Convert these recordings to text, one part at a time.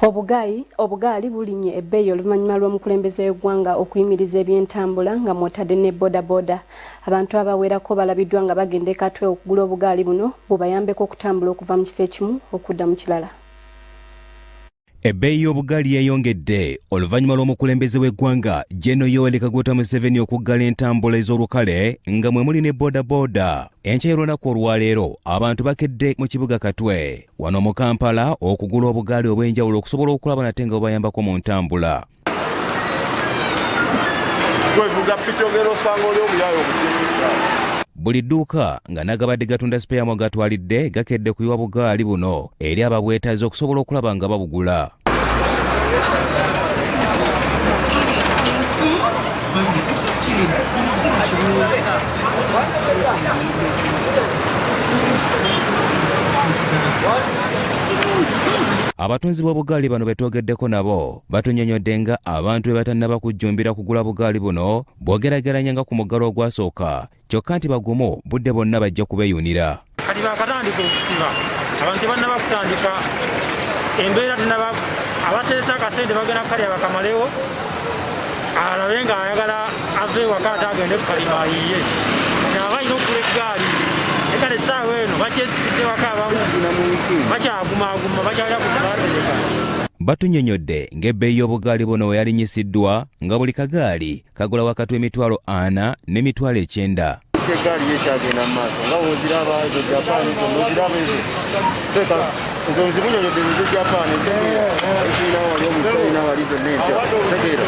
Obugaali bulinnye ebbeeyi oluvannyuma lw'omukulembeze w'eggwanga okuyimiriza ebyentambula nga mw'otadde ne bodaboda. Abantu abawerako balabiddwa nga bagenda e Katwe okugula obugaali buno bubayambeko okutambula okuva mu kifo ekimu okudda mu kirala. Ebbeeyi y'obugaali yeeyongedde oluvannyuma lw'omukulembeze w'eggwanga Gen. Yoweri Kaguta Museveni okuggala entambula ez'olukale nga mwe muli ne bodaboda. Enkya y'olunaku olwaleero abantu bakedde mu kibuga Katwe wano mu Kampala okugula obugaali obw'enjawulo okusobola okulaba nate nga bubayambako mu ntambula. Buli dduuka nga n'agabadde gatunda sipeeya mwe gatwalidde gakedde kuyiwa bugaali buno eri ababwetaazi okusobola okulaba nga babugula. Abatunzi b'obugaali bano be twogeddeko nabo batunyonyodde nga abantu bwe batannaba kujjumbira kugula bugaali buno bw'ogeraageranya nga ku muggalo ogwasooka kyokka nti bagumu budde bwonna bajja kubeeyunira. Kati baakatandika okusiba abantu tebannaba kutandika embeera tenaba abateesa akasente bagenda kukalya bakamalewo alabe nga ayagala ave ewaka ate agende kukalima ayiye aba alina okugula eggaali naye kale essaawa eno bakyesibidde waka abamu bakyagumaguma bakyalya ku zebatereka. Batunyonyodde ng'ebbeeyi y'obugaali buno we yalinyisiddwa nga buli kagaali kagula wakati w'emitwalo 40 n'emitwalo 90. Eggaali ye ekyagenda mu maaso nga woziraba ezo Japan zonna oziraba ezo seka ezo nzimunyonyodde ezo Japan ezirina wali omuchina wali zonna empya segeera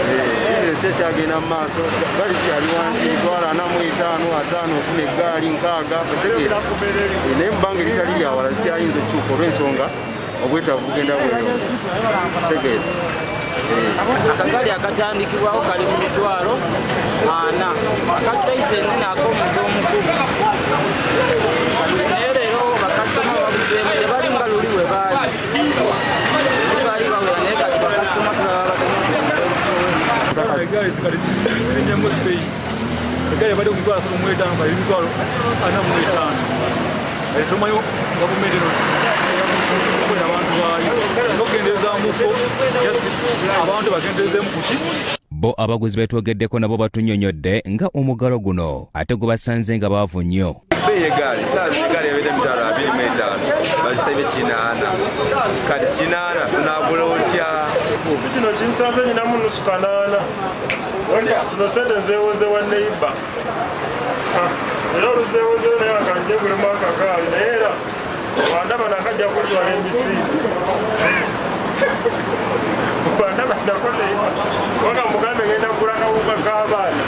bizinesi ekyagenda mu maaso gali zikyali wansi 45,000 50 ofuna eggaali 60 osegeera naye mu bbanga eritali lyawala zikyayinza okukyuka olw'ensonga obwetaavu bugenda bweyongera osegeera. Akagali akatandikibwawo kali mu 40,000 akasayizi enene ak'omuntu omukulu. Kati naye leero bakasitoma babuzeemu tebali nga luli bwe baali luli baali bawera naye kati bakasitoma tulaba batonotono. Eggaali zikali zirinnyamu ebbeeyi. Eggaali ebadde ku 35,000 kali 45,000. Kati tomanyi gavumenti eno ekolera abantu baayo n'okukendeezaamuko just abantu bakendeezeemu kuki. Bo abaguzi betwogeddeko nabo batunyonyodde nga omuggalo guno ate gwe basanze nga baavu nnyo. Ebbeeyi y'eggaali saazi eggaali ebadde 25,000 bagisabye 80 kati 80 tunaagula otya? Kino kinsanze nyinamu nusu kanaana zino sente nzeewoze wa neighbour era oluzeewozeyo naye akanje gulemu akagaali naye era wandaba nakajja kutwala emisinde wandaba nako neighbour waka mugambe ngenda kugula kawunga k'abaana.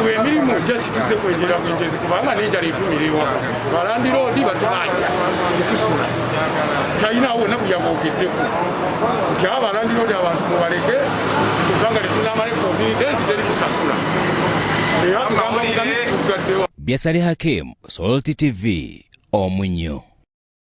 Emirimu jasituze kwenjera bwenjezi kubanga n'enjala egumira ewaka balandiroodi batubanja tetusula talinawo wonna buyaboogeddeko nti aba balandiroodi abantu mubaleke kubanga tetunamala 14 days teri kusasula era tugamba mugambi tugaddewa. Byasali Hakim, Salt TV, Omunyo.